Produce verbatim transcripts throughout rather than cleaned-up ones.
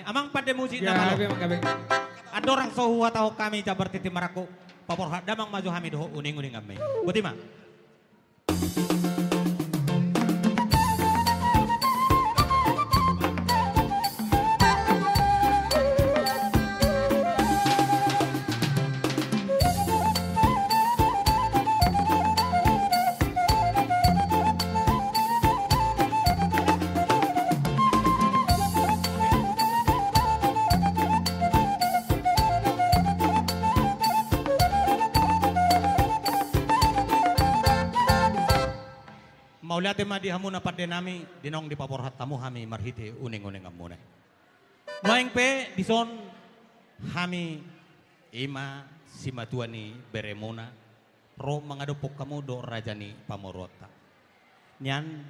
Amang pande musik na malo. Gabe, gabe. Andorang so huhatahon hami jambar tintin marangkup, paborhat damang ma jo hami dohot uning-uninganmi. Boti ma. Mauliate ma di hamuna pandenami, di naung dipaborhat hamu hami marhite uning-uninganmuna. Nuaeng pe dison hami, i ma simatua ni beremuna, ro mangadophon hamu dohot raja ni pamoruonta. Nian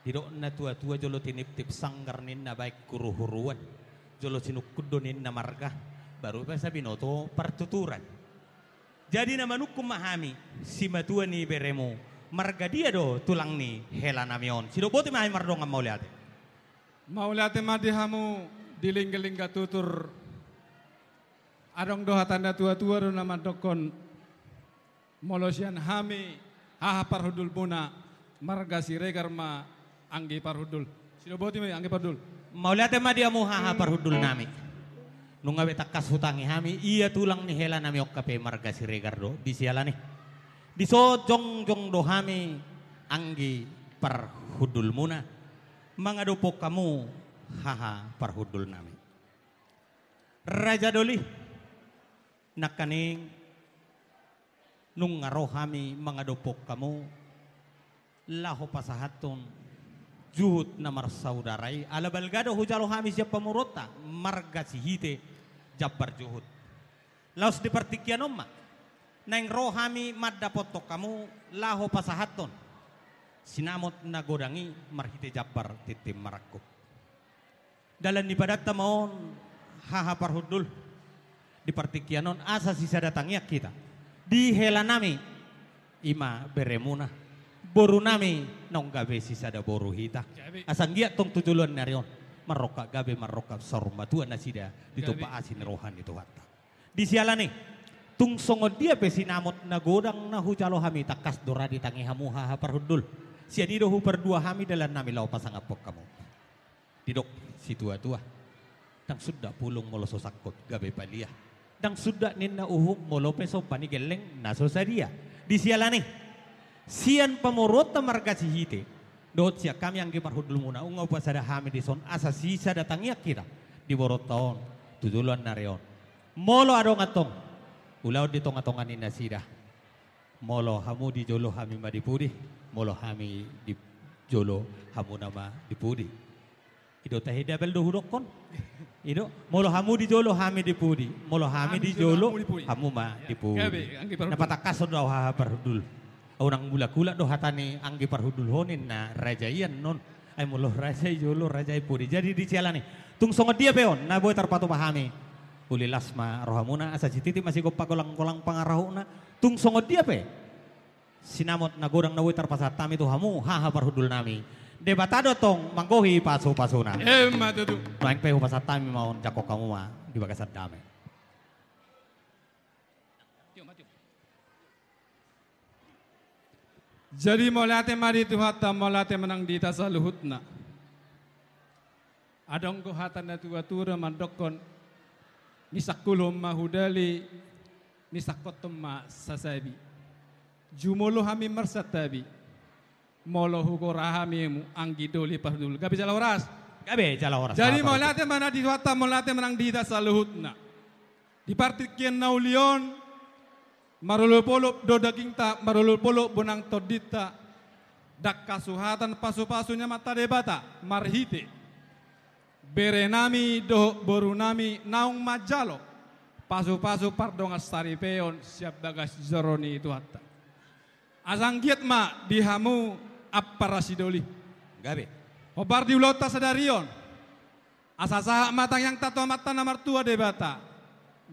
didok na tua-tua, jolo tiniptip sanggar ninna, baen huru-huruan, jolo sinungkun do ninna marga, baru pe asa binoto partuturan. Jadi na manungkun ma hami, simatua ni beremu, marga dia do tulang ni helanami on? Sidok boti ma hami mardongan mauliate. Mauliate ma di hamu di lingga-lingga tutur. Adong do hata na tua-tua do na mandokkon, molo sian hami haha parhundulmuna, marga Siregar ma anggi parhundul. Sidok boti ma i anggi parhundul. Mauliate ma di hamu haha parhundulnami. Nunga be tangkas hutangi hami, ia tulang ni helanami on hape marga Siregar do. Di siala ni i, dison jongjong do hami anggi parhundulmuna mangadophon hamu haha parhundulnami. Raja Doli, nangkaning nunga ro hami mangadophon hamu laho pasahathon juhut na marsaudara i, ala balga do hujalo hami sian pamoruonta marga Sihite jambar juhut. Laos di partingkian on ma naeng ro hami mandapothon hamu laho pasahathon sinamot na godang i marhite jambar tintin marangkup. Dalan ni padanta ma on haha parhundul di partingkian on, asa sisada tangiang hita di helanami, i ma beremuna, borunami, naung gabe sisada boru hita. Gabe. Asa anggiat tong tu joloan ni ari on marrongkap gabe, marrongkap saur matua nasida ditompa asi ni roha ni Tuhanta. Di siala ni i, tung songon dia pe sinamot na godang na hujalo hami, tangkas do ra ditangi hamu haha parhundul. Sian i do hupardua hami dalannami laho pasangaphon hamu. Didok situa-tua, ndang sundat pulung molo so sangkut gabe palia. Ndang sundat ninna uhum molo pe somba ni gelleng na so sadia. Di siala ni i, sian pamoruonta marga Sihite dohot sian hami anggi parhundulmuna, nunga hupasada hami dison asa sisada tangiang hita di boruonta on tu joloan ni ari on. Molo adong antong ulaon di tonga-tonga ni nasida, molo hamu di jolo hami ma di pudi, molo hami di jolo hamuna ma di pudi. I do tahe, double do hudokkon. I do, molo hamu di jolo hami di pudi, molo hami di jolo hamu ma di pudi. Gabe, anggi parhundul. Na patangkashon do au haha parhundul. Au nang mulak-ulak do hata ni anggi parhundul ho ninna raja i annon. Ai molo raja i jolo, raja i pudi. Jadi di siala ni i, tung songon dia pe on na boi tarpatupa hami, uli las ma rohamuna, asa sititi ma sigompa, golang-golang pangarahutna. Tung songon dia pe sinamot na godang na boi tarpasahat hami tu hamu haha parhundulnami, Debata do tong manggohi pasu-pasuna. Emma tutu. Nuaeng pe hupasahat hami ma on, jangkon hamu ma di bagasan dame. Jadi mauliate ma di Tuhanta, mauliate ma nang di hita saluhutna. Adong do hata na tua-tua na mandokkon, nisangkulhon ma hudali, nisangkothon ma sasabi. Jumolo hami marsantabi molo hugora hami hamu anggi doli parhundul. Gabe jala horas. Gabe jala horas. Jadi mauliate ma na di Tuhanta, mauliate ma nang di hita saluhutna. Di partingkian na uli on, marolop-olop do dagingta, marolop-olop bonang tondinta, ndang hasuhatan pasu-pasu ni Amanta Debata marhite berenami dohot borunami naung manjalo pasu-pasu pardongansaripeon sian bagas joro ni Tuhanta. Asa anggiat ma di hamu ampara sidoli. Gabe. Hombar di ulaonta sadari on, asa sahat ma tangiangta tu Amanta na martua Debata.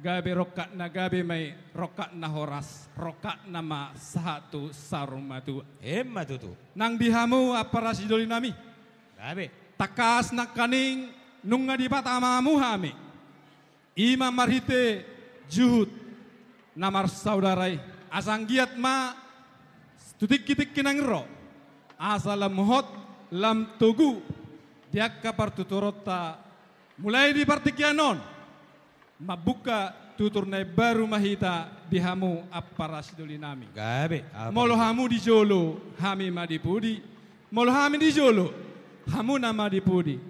Gabe rongkap na gabe ma i, rongkap na horas, rongkapna ma sahat tu saur matua. Emma tutu. Nang di hamu ampara sidolinami. Gabe. Tangkas nangkaning Nunga dipatamamu hami, i ma marhite juhut na marsaudara i. Asa anggiat ma tu tingki-tingki naeng ro, asa lam hot, lam togu di angka partuturonta, mulai di partingkian on, mambuka tutur na imbaru ma hita di hamu ampara sidolinami. Gabe, apa? Molo hamu di jolo, hami ma di pudi. Molo hami di jolo, hamuna ma di pudi.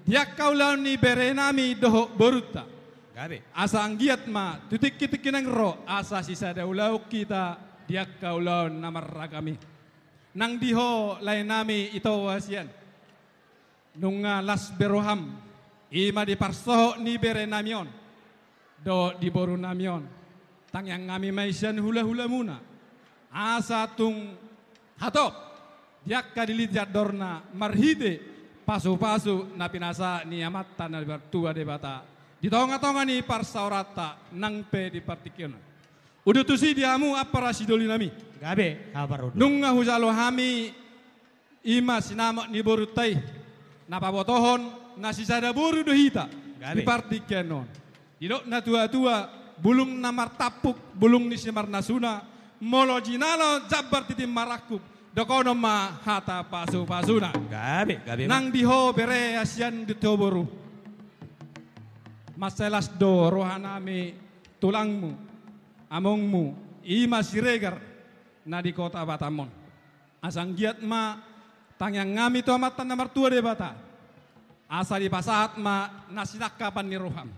Di angka ulaon ni berenami dohot borunta. Gabe. Asa anggiat ma tu tingki-tingki naeng ro, asa sisada ulaon hita di angka ulaon na marragam i. Nang di ho laenami Ito hasian, nunga las be roham, i ma di parsohot ni berenami on dohot di borunami on. Tangiangnami ma i sian hula-hulamuna, asa tung hatop di angka diliti andorna marhite pasu-pasu na pinasahat ni Amanta na martua Debata di tonga-tonga ni parsaoranta nang pe di partingkian on. Udu tusi di hamu ampara sidolinami. Gabe, apa ro? Nunga hujalo hami i ma sinamot ni borunta i, na pabotohon na sisada boru do hita. Gabe. Di partingkian on, didok na tua-tua, bulung na martampuk, bulung ni simarnasuna, molo jinalo jambar tintin marangkup, dohonon ma hata pasu-pasuna. Gabe, gabe. Nang di ho bere hasian dohot ho boru, mansai las do rohanami tulangmu, amongmu, i ma Siregar na di Kota Batam on. Asa anggiat ma tangiangnami tu Amanta na martua Debata, asa dipasahat ma na sinangkapan ni roham.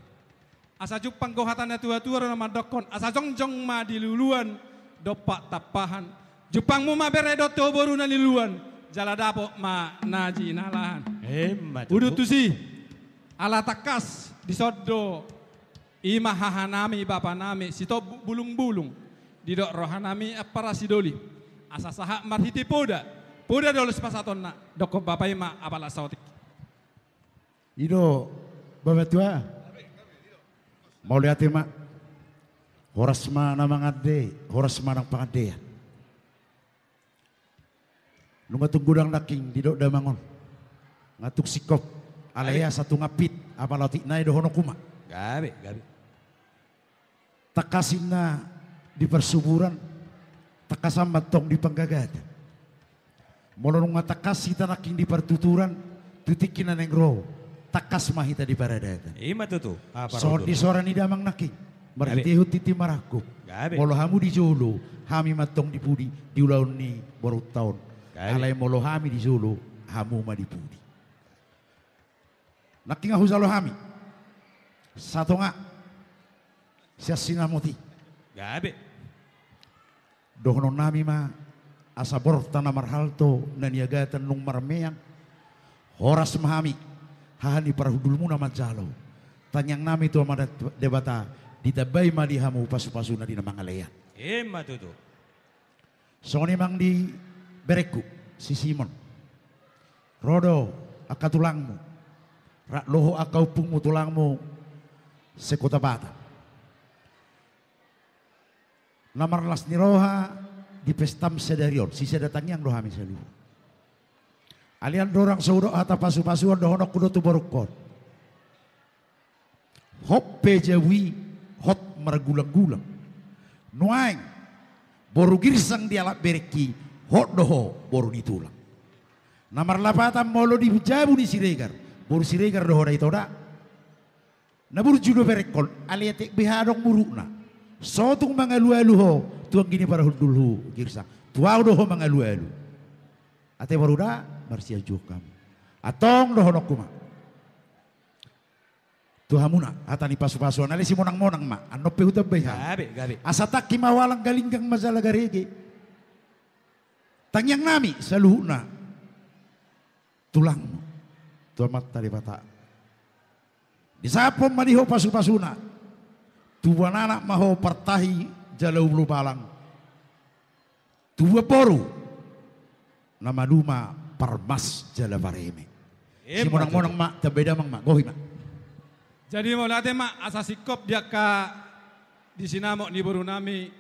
Asa jumpang do hata na tua-tua do na mandokkon, asa jongjong ma di luluan dompak tampahan. Jumpangmu ma bere dohot ho boru na niluluan, jala dapot ma na jinalahan. Emma tutu. Udu tusi, ala tangkas dison do i ma hahanami bapanami Sitombuk Bulung-bulung, didok rohanami ampara sidoli, asa sahat marhite poda, poda do ulos pasahatonna, dokkon bapa i ma apala saotik. I do, bapa tua. Mauliate ma. Horas ma na mangande, horas ma nang pangandean. Nunga tung godang nangkin didok damang on. Nga tung singkop. Alai asa tung ampit, apala otik nai dohononku ma. Gabe, gabe. Tangkas inna di parsuburan, tangkasan ma antong di panggagatan. Molo nunga tangkas hita nangkin di partuturan, tu tingki na naeng ro, tangkas ma hita di paradatan. I ma tutu. Songon di sora ni damang nangkin, marhitehon tintin marangkup. Gabe. Molo hamu di jolo, hami ma antong di pudi, di ulaon ni borunta on. Gabe. Alai molo hami di jolo, hamu ma di pudi. Nangkin nga hujalo hami satonga sian sinamot i. Gabe. Dohononnami ma asa borta na marhalto na niagatan nunga marmean. Horas ma hami haha ni parhundulmuna manjalo. Tangiangnami tu Amanta Debata, ditambai ma di hamu pasu-pasuna di na mangalean. Emma tutu. Songon i amang di berengku si Simon. Ro do angka tulangmu, rap dohot angka ompungmu tulangmu se-Kota Batam. Na marlas ni roha di pestam sadari on, sisada tangiang do hami saluhut. Alai andorang so hudok hata pasu-pasuon, dohononku do tu borungkon. Hot pe jabu i, hot margulang-gulang. Nuaeng boru Girsang dialap berengki, hot do ho boru ni tulang. Na marlapatan molo di jabu ni Siregar, boru Siregar do ho da ito da. Na burju do berengkon, alai atik beha adong murukna. So tung mangalu-alu ho tu anggi ni parhundulhu Girsang, tu ahu do ho mangalu-alu. Ate boru da, marsianjuon hamu. Antong dohononku ma tu hamuna hata ni pasu-pasuon, alai simonang-monang ma, annon pe hutambai hamu. Gabe, gabe. Asa tangki ma walang, galinggang ma jala garege. Tangiangnami saluhutna tulangmu tu Amanta Debata. Disahaphon ma di ho pasu-pasuna. Tubuan anak ma ho partahi jala ulo balang. Tubuan boru na malua ma parmas jala pareme. Emma tutu. Simonang-monang ma, tambai damang ma, gohi ma. Jadi mauliate ma, asa singkop di angka di sinamot ni borunami,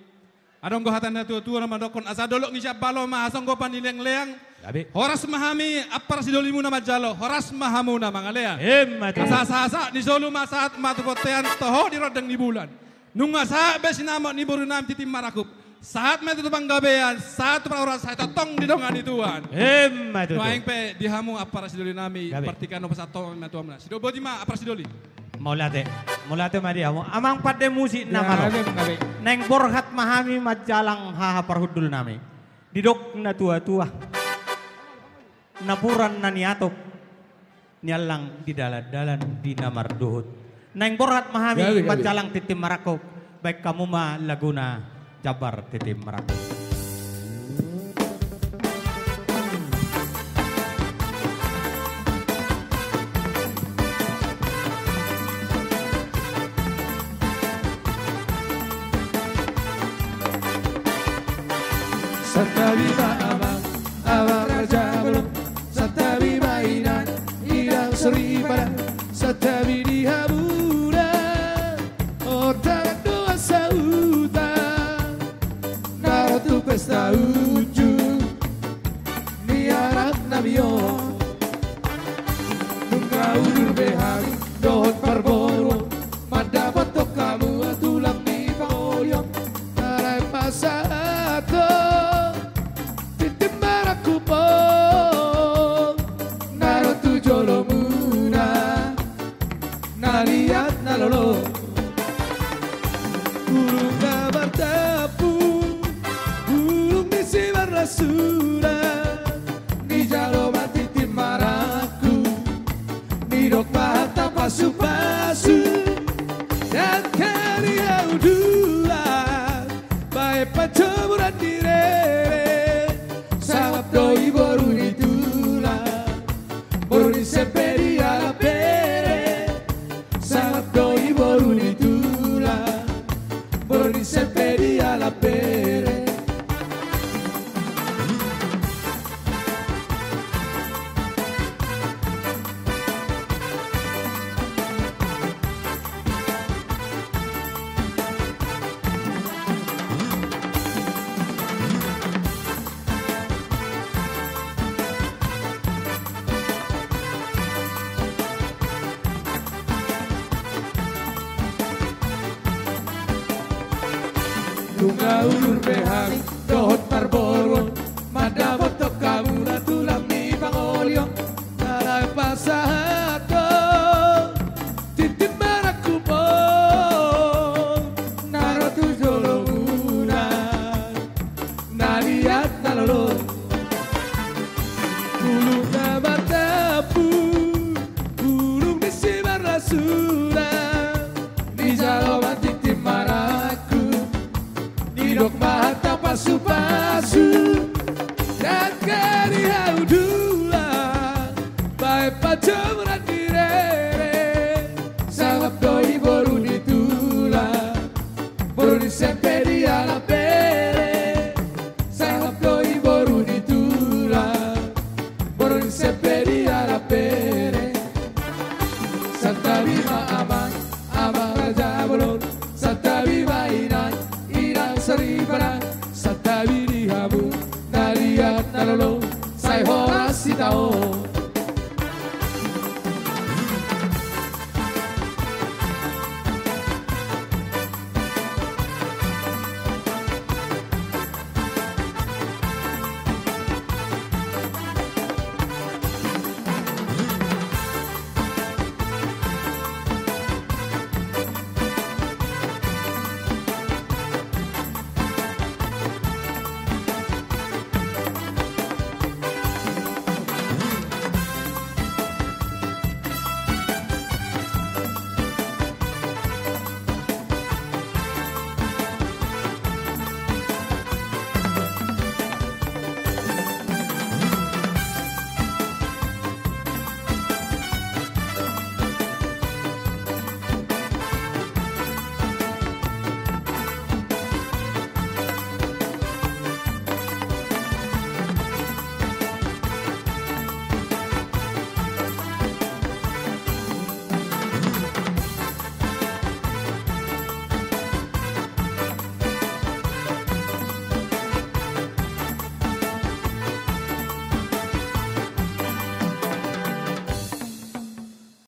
Adong do hata ni natuatua na mandokkon, asa dolok ni siambalo ma hasonggopan ni leangleang. Gabe. Horas ma hami ampara sidolimu na manjalo, horas ma hamu na mangalean. Emma tutu. Asa sahat ni solu ma sahat ma tu bontean, toho di rondang ni bulan. Nunga sahat be sinamot ni borunami tintin marangkup. Sahat ma tutu panggabean, sahat tu parhorasan, sai tongtong didongani Tuhan. Emma tutu. Nuaeng pe di hamu ampara sidolinami. Gabe. Partingkian on pasahat ma tu hamuna. Sidok boti ma ampara sidoli. Mauliate. Mauliate ma di hamu. Amang pande musik na malo. Gabe, gabe. Naeng borhat ma hami manjalang haha parhundulnami. Didok natuatua, napuran na niatop, niallang di dalandalan di na mardohot. Naeng borhat ma hami, gabe, gabe, manjalang tintin marangkup. Baen hamu ma laguna jambar tintin marangkup. Santabi ma amang, amang raja bolon. Santabi ma inang, inang soripada. Santabi di hamuna, on taran do sahuta, na ro tu pesta unjuk ni anaknami on. Nunga udur be hami dohot parboruon, mandapothon hamu tulang ni pangoli on. Alai pasahathon tintin marangkup on, na ro tu jolomuna, na liat na lolo. Bulung na martampu, bulung ni simarlasuna, dijalo ma tintin marangkup, didok ma hata pasupasu. Dangka ni hau duan, baen panjomuran ni rere, sangap do i boru ni tulang, boru ni sempe dialap bere. Sangap do i boru ni tulang, boru ni sempe dialap bere. Nunga udur be hami dohot parboruon, mandapothon hamuna tulang ni pangoli on. Alai pasahathon tintin marangkup on, na ro tu jolomuna, na liat na lolo. Bulung na martampu, bulung ni simarlasuna, dijalo ma tintin marangkup, didok ma hata pasupasu.